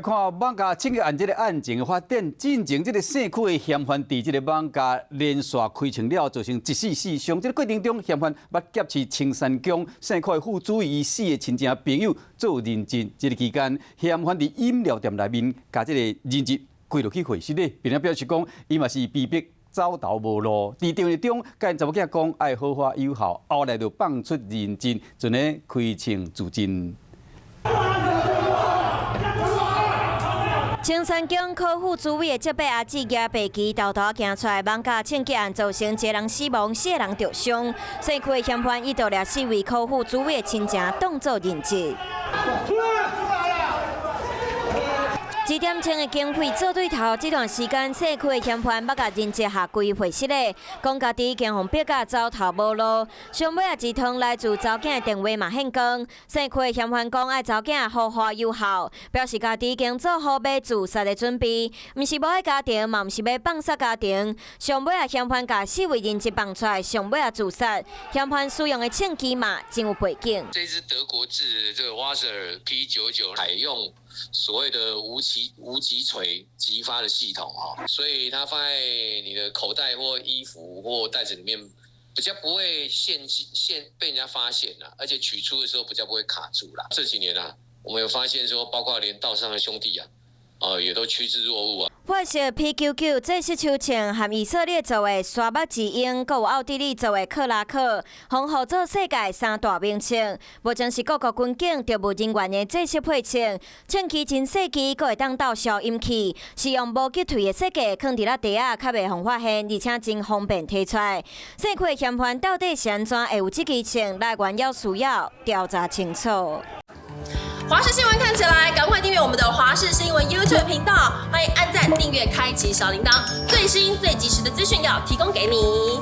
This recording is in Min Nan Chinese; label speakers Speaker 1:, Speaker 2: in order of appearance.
Speaker 1: 看艋舺槍擊案這个案情的發展，進前這个社區的嫌犯佇這个艋舺連續開槍了，造成一死四傷。這个過程中，嫌犯捌挾持青山宮社區副主委伊四个親情朋友做人質。這个期間，嫌犯佇飲料店內面共這个人質關落去會室咧，並且表示講，伊嘛是被逼走投無路。佇電話中，共𪜶查某囝講愛好好友好，後來就放出人質，準咧開槍自盡。
Speaker 2: 青山宮柯副主委的這伯阿姊舉白旗，沓沓行出來，艋舺槍擊案造成一个人死亡，四个人著傷。社區的嫌犯伊就掠四位柯副主委的親情當做人質。
Speaker 3: 出來！出來啦！
Speaker 2: 一點鐘的警匪做對頭，這段時間社區的嫌犯欲共人質下規會室咧，講家己已經予逼甲走投無路。上尾啊，一通來自查某囝的電話嘛現光，社區的嫌犯講愛查某囝好好友好，表示家己已經做好欲自殺的準備，毋是無愛家庭，嘛毋是欲放殺家庭。上尾啊，嫌犯共四位人質放出來，上尾啊自殺。嫌犯使用的槍支嘛，真有背景。
Speaker 4: 這支德國製的這個 Walther P99採用所謂的無擊錘擊發的系統哈，所以它放在你的口袋或衣服或袋子裡面，比較不會現被人家發現啦，而且取出的時候比較不會卡住啦。這幾年啊，我們有發現說，包括連道上的兄弟啊，也都趨之若鶩啊。
Speaker 2: 法式 P99 制式手槍和以色列做的沙漠之鷹，閣有奧地利做的克拉克，予號做世界三大名槍。目前是各國軍警特務人員的制式配槍，槍支真細支，閣會當鬥消音器，是用無擊退的設計，囥佇咧地仔較袂予發現，而且真方便提出來。社區嫌犯到底是按怎會有這支槍？來源猶需要調查清楚。
Speaker 5: 華視新聞看起來，趕快訂閱我們的華視新聞 YouTube 頻道，歡迎按讚、訂閱、開啟小鈴鐺，最新最及時的資訊要提供給你。